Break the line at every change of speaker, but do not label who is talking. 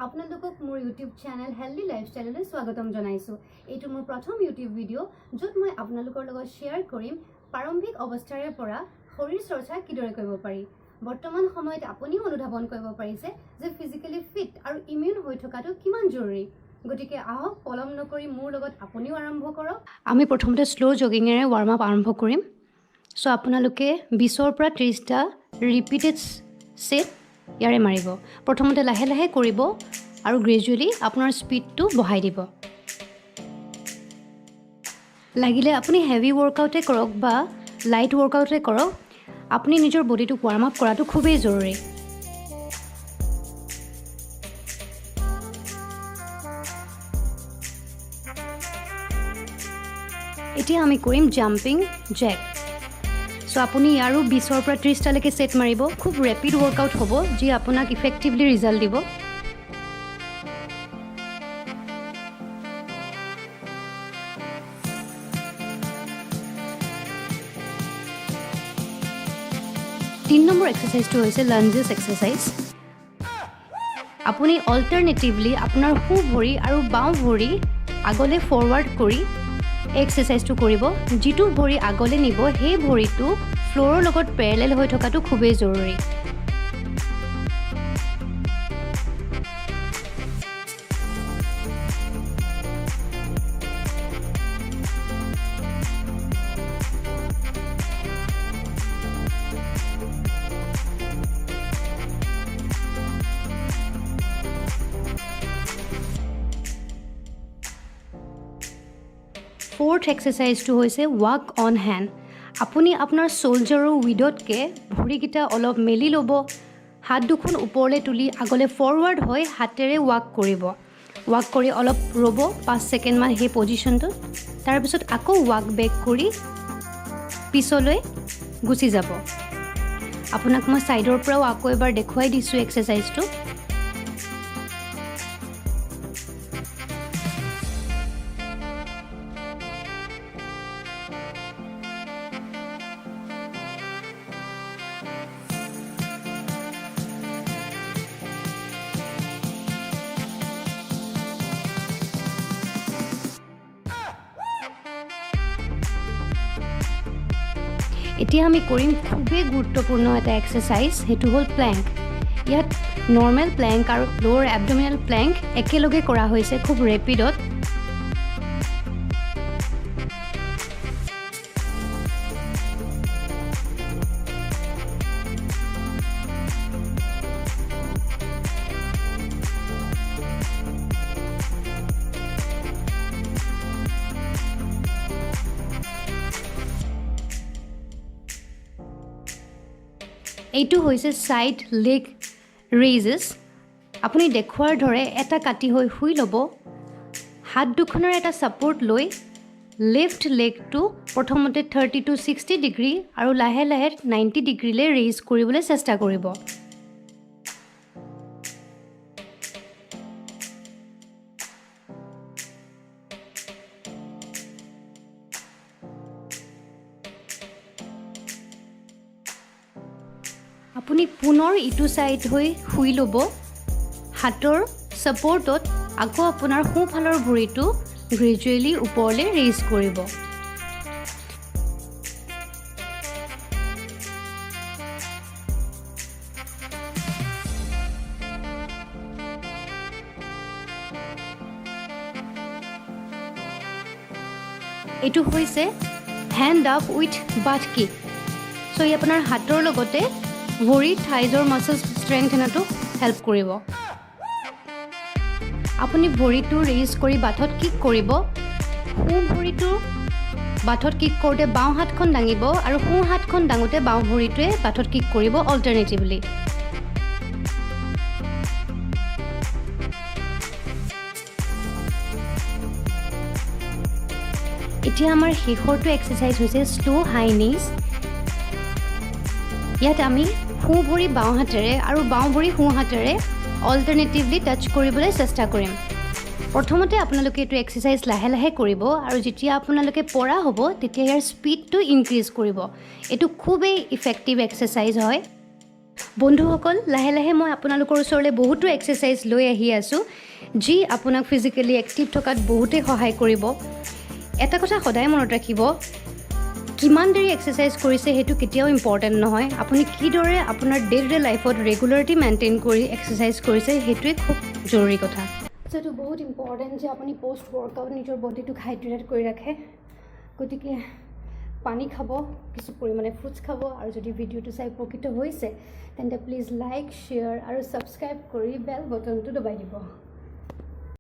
আপোনালোকক মোৰ YouTube channel healthy লাইফষ্টাইললৈ স্বাগতম জনাইছোঁ। এইটো মোৰ প্ৰথম ইউটিউব ভিডিঅ', য'ত মই আপোনালোকৰ লগত শ্বেয়াৰ কৰিম প্ৰাৰম্ভিক অৱস্থাৰে পৰা শৰীৰ চৰ্চা কিদৰে কৰিব পাৰি। বৰ্তমান সময়ত আপুনিও অনুধাৱন কৰিব পাৰিছে যে ফিজিকেলি ফিট আৰু ইমিউন হৈ থকাটো কিমান জৰুৰী। গতিকে আহক, পলম নকৰি মোৰ লগত আপুনিও আৰম্ভ কৰক। আমি প্ৰথমতে শ্ল' জগিঙেৰে ৱাৰ্ম আপ আৰম্ভ কৰিম। চ' আপোনালোকে 20ৰ পৰা 30টা ৰিপিটেড ছেট ইয়াৰে মাৰিব। প্ৰথমতে লাহে লাহে কৰিব আৰু গ্ৰেজুৱেলি আপোনাৰ স্পীডটো বঢ়াই দিব। লাগিলে আপুনি হেভি ৱৰ্কআউটে কৰক বা লাইট ৱৰ্কআউটে কৰক, আপুনি নিজৰ বডিটোক ৱাৰ্ম আপ কৰাটো খুবেই জৰুৰী। এতিয়া আমি কৰিম জাম্পিং জেক। চ' আপুনি ইয়াৰো 20ৰ পৰা 30টালৈকে ছেট মাৰিব। খুব ৰেপিড ৱৰ্কআউট হ'ব, যি আপোনাক ইফেক্টিভলি ৰিজাল্ট দিব। 3 নম্বৰ এক্সাৰচাইজটো হৈছে লাঞ্জেছ এক্সাৰচাইজ। আপুনি অল্টাৰনেটিভলি আপোনাৰ সোঁ ভৰি আৰু বাওঁ ভৰি আগলৈ ফৰৱাৰ্ড কৰি এক্সাৰচাইজটো কৰিব। যিটো ভৰি আগলৈ নিব, সেই ভৰিটো ফ্ল'ৰৰ লগত পেৰেলেল হৈ থকাটো খুবেই জৰুৰী। ফ'ৰ্থ এক্সাৰচাইজটো হৈছে ৱাক অন হেণ্ড। আপুনি আপোনাৰ শ্ব'ল্ডাৰৰ উইডতকৈ ভৰিকেইটা অলপ মেলি ল'ব। হাত দুখন ওপৰলৈ তুলি আগলৈ ফৰৱাৰ্ড হৈ হাতেৰে ৱাক কৰিব। ৱাক কৰি অলপ ৰ'ব 5 ছেকেণ্ডমান সেই পজিশ্যনটোত। তাৰপিছত আকৌ ৱাক বেক কৰি পিছলৈ গুচি যাব। আপোনাক মই ছাইডৰ পৰাও আকৌ এবাৰ দেখুৱাই দিছোঁ এক্সাৰচাইজটো। এতিয়া আমি কৰিম খুবেই গুৰুত্বপূৰ্ণ এটা এক্সাৰচাইজ, সেইটো হ'ল প্লেংক। ইয়াত নৰ্মেল প্লেংক আৰু ল'ৱাৰ এবডমিনেল প্লেংক একেলগে কৰা হৈছে খুব ৰেপিডত। এইটো হৈছে ছাইড লেগ ৰেইজেছ। আপুনি দেখুওৱাৰ দৰে এটা কাটি হৈ শুই ল'ব। হাত দুখনৰ এটা ছাপৰ্ট লৈ লেফ্ট লেগটো প্ৰথমতে 30 টু 60 ডিগ্ৰী আৰু লাহে লাহে 90 ডিগ্ৰীলৈ ৰেইজ কৰিবলৈ চেষ্টা কৰিব। আপুনি পুনৰ ইটো ছাইড হৈ শুই ল'ব। হাতৰ ছাপৰ্টত আকৌ আপোনাৰ সোঁফালৰ ভৰিটো গ্ৰেজুৱেলি ওপৰলৈ ৰেইজ কৰিব। এইটো হৈছে hand up with butt kick। So ই আপোনাৰ হাতৰ লগতে ভৰি, থাইজৰ মাছলছ ষ্ট্ৰেংথেনতো হেল্প কৰিব। আপুনি ভৰিটো ৰেইজ কৰি বাথত কিক কৰিব। সোঁ ভৰিটো বাথত কিক কৰোঁতে বাওঁ হাতখন দাঙিব আৰু সোঁ হাতখন দাঙোতে বাওঁ ভৰিটোৱে বাথত কিক কৰিব অল্টাৰনেটিভলি। এতিয়া আমাৰ শেষৰটো এক্সাৰচাইজ হৈছে শ্ল' হাই নিজ। ইয়াত আমি সোঁ ভৰি বাওঁ হাতেৰে আৰু বাওঁ ভৰি সোঁ হাতেৰে অল্টাৰনেটিভলি টাচ কৰিবলৈ চেষ্টা কৰিম। প্ৰথমতে আপোনালোকে এইটো এক্সাৰচাইজ লাহে লাহে কৰিব আৰু যেতিয়া আপোনালোকে পৰা হ'ব, তেতিয়া ইয়াৰ স্পীডটো ইনক্ৰিজ কৰিব। এইটো খুবেই ইফেক্টিভ এক্সাৰচাইজ হয়। বন্ধুসকল, লাহে লাহে মই আপোনালোকৰ ওচৰলৈ বহুতো এক্সাৰচাইজ লৈ আহি আছোঁ, যি আপোনাক ফিজিকেলি এক্টিভ থকাত বহুতেই সহায় কৰিব। এটা কথা সদায় মনত ৰাখিব, কিমান দেৰি এক্সাৰচাইজ কৰিছে সেইটো কেতিয়াও ইম্পৰ্টেণ্ট নহয়। আপুনি কিদৰে আপোনাৰ ডে টু ডে লাইফত ৰেগুলাৰিটি মেইনটেইন কৰি এক্সাৰচাইজ কৰিছে, সেইটোৱে খুব জৰুৰী কথা। চ' এইটো বহুত ইম্পৰ্টেণ্ট যে আপুনি পষ্ট ৱৰ্কআউট নিজৰ বডিটোক হাইড্ৰেটেড কৰি ৰাখে। গতিকে পানী খাব, কিছু পৰিমাণে ফ্ৰুটছ খাব আৰু যদি ভিডিঅ'টো চাই উপকৃত হৈছে, তেন্তে প্লিজ লাইক, শ্বেয়াৰ আৰু ছাবস্ক্ৰাইব কৰি বেল বটনটো দবাই দিব।